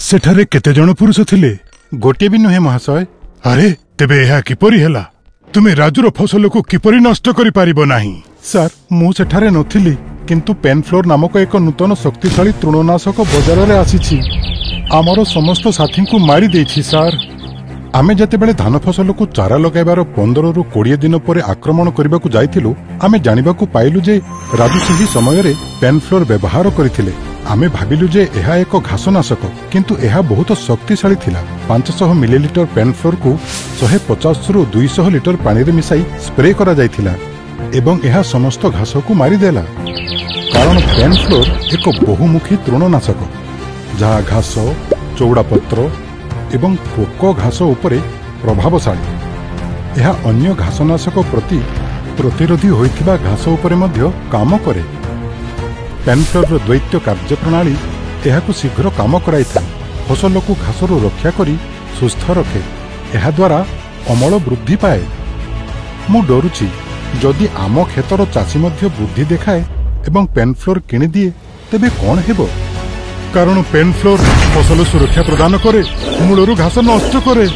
ସେଠାରେ କେତେ ଜଣ ପୁରୁଷ ଥିଲେ? ଗୋଟିଏ ବି ନୁହେଁ ମହାଶୟ। ଆରେ, ତେବେ ଏହା କିପରି ହେଲା? ତୁମେ ରାଜୁର ଫସଲକୁ କିପରି ନଷ୍ଟ କରିପାରିବ ନାହିଁ? ସାର୍, ମୁଁ ସେଠାରେ ନଥିଲି, କିନ୍ତୁ ପେନ୍ଫ୍ଲୋର ନାମକ ଏକ ନୂତନ ଶକ୍ତିଶାଳୀ ତୃଣନାଶକ ବଜାରରେ ଆସିଛି। ଆମର ସମସ୍ତ ସାଥୀଙ୍କୁ ମାରିଦେଇଛି ସାର୍। ଆମେ ଯେତେବେଳେ ଧାନ ଫସଲକୁ ଚାରା ଲଗାଇବାର 15ରୁ 20 ଦିନ ପରେ ଆକ୍ରମଣ କରିବାକୁ ଯାଇଥିଲୁ, ଆମେ ଜାଣିବାକୁ ପାଇଲୁ ଯେ ରାଜୁ ସେହି ସମୟରେ ପେନ୍ଫ୍ଲୋର ବ୍ୟବହାର କରିଥିଲେ। ଆମେ ଭାବିଲୁ ଯେ ଏହା ଏକ ଘାସନାଶକ, କିନ୍ତୁ ଏହା ବହୁତ ଶକ୍ତିଶାଳୀ ଥିଲା। 500 ମିଲିଲିଟର ପେନ୍ଫ୍ଲୋରକୁ 150ରୁ 200 ଲିଟର ପାଣିରେ ମିଶାଇ ସ୍ପ୍ରେ କରାଯାଇଥିଲା ଏବଂ ଏହା ସମସ୍ତ ଘାସକୁ ମାରିଦେଲା, କାରଣ ପେନ୍ଫ୍ଲୋର ଏକ ବହୁମୁଖୀ ତୃଣନାଶକ ଯାହା ଘାସ, ଚଉଡ଼ା ପତ୍ର ଏବଂ ପୋକ ଘାସ ଉପରେ ପ୍ରଭାବଶାଳୀ। ଏହା ଅନ୍ୟ ଘାସନାଶକ ପ୍ରତି ପ୍ରତିରୋଧୀ ହୋଇଥିବା ଘାସ ଉପରେ ମଧ୍ୟ କାମ କରେ। ପେନ୍ଫ୍ଲୋରର ଦ୍ୱୈତ କାର୍ଯ୍ୟପ୍ରଣାଳୀ ଏହାକୁ ଶୀଘ୍ର କାମ କରାଇଥାଏ, ଫସଲକୁ ଘାସରୁ ରକ୍ଷା କରି ସୁସ୍ଥ ରଖେ। ଏହାଦ୍ୱାରା ଅମଳ ବୃଦ୍ଧି ପାଏ। ମୁଁ ଡରୁଛି, ଯଦି ଆମ କ୍ଷେତର ଚାଷୀ ମଧ୍ୟ ବୁଦ୍ଧି ଦେଖାଏ ଏବଂ ପେନ୍ଫ୍ଲୋର କିଣିଦିଏ ତେବେ କ'ଣ ହେବ? କାରଣ ପେନ୍ଫ୍ଲୋର ଫସଲ ସୁରକ୍ଷା ପ୍ରଦାନ କରେ, ମୂଳରୁ ଘାସ ନଷ୍ଟ କରେ।